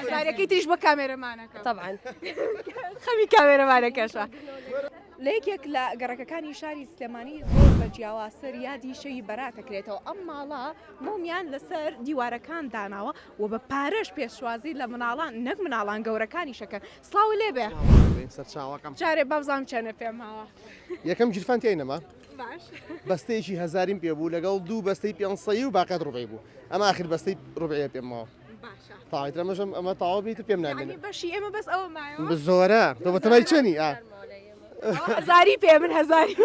هەزارەکەی تریش بۆ کامێرەمانەکە طبعا خەمی کامێرەمانەکەشە. لە یەکێک لە گەڕەکەکانی شاری سلێمانی زۆر بە جیاوازتر یادی شەوی بەرات دەکرێتەوە ئەم ماڵە مۆمیان لەسەر دیوارەکان داناوە و بە پارەش پێشوازی لە مناڵان نەک مناڵان گەورەکانیش ئەکەن سڵاو لێبێ سەرچاوەکەم جارێ بابزانم چەنە پێم ماوە یەکەم گیرفان تیای نەما باش بەستەیەکی هەزاریم پێ بوو لەگەڵ دوو بەستەی پێنسەی و باقیات ڕوبعی بوو ئەمە ئاخر بەستەی ڕوبعیە پێم ماوە باشە تەواوی تر ئەمەشم ئەمە تەواو بیت پێم نامێنێ یعنی بەشی ئێمە بەس ئەوە مایەوە زۆرە تۆ بەتەمای چەنی ئا هەزاری پێ من هەزاری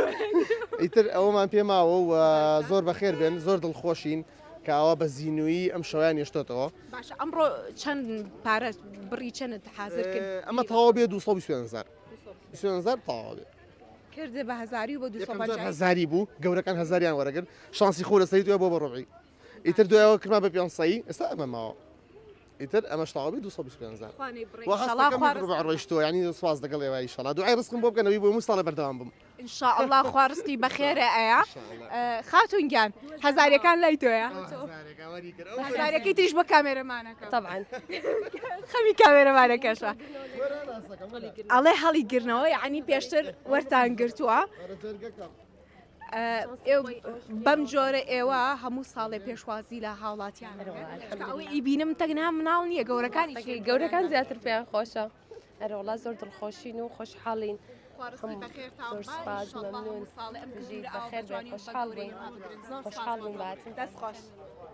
ئیتر ئەوەمان پێ ماوە و زۆر بەخێر بێن زۆر دڵخۆشین کە ئەوە بە زینویی ئەم شەویان هێشتۆتەوە باشە ئەمڕۆ چەند پارە بڕی چەندت حاضر کرد ئەمە تەواو بێ 225 هزار 25 هزار تەواو بێ کردە بە هەزاری و بە 250 هەزاری بوو گەورەکان هەزاریان وەرەگرت شانسی خۆ لەسەری دوای بۆ بە ڕۆبعی ئیتر دوایەوە کرما بە پێنسەی ئێستا ئەمە ماوە ئیتر ئەمەش تەواو بێ 225 هزار ڕبع ڕۆیشتووە یعنی سواز لەگەڵ ئێوە ئیشەڵا دوعای ڕزقم بۆ بکەنەوەی بۆ هەموو ساڵێ بەردەوام بم ان شاء الله خوا ڕزقی بەخێرە ئەیا خاتون گیان هەزارەکان لای تۆیە هەزارەکەی تریش بۆ کامێرەمانەکە طبعا خەمی کامێرەمانەکەشە ئەڵێ هەڵی گرنەوە یعنی پێشتر وەرتان گرتووە بەم جۆرە ئێوە هەموو ساڵێ پێشوازی لە هاوڵاتیان ئەوەی ئیبینم تەنها مناڵ نییە گەورەکانی گەورەکان زیاتر پێیان خۆشە ئەرەوەڵا زۆر دڵخۆشین و خۆشحاڵین زۆر سپاس مەمنون بژیت بەخێر بێن خۆشحاڵ بووین خۆشحاڵ بووین باتن دەست خۆش.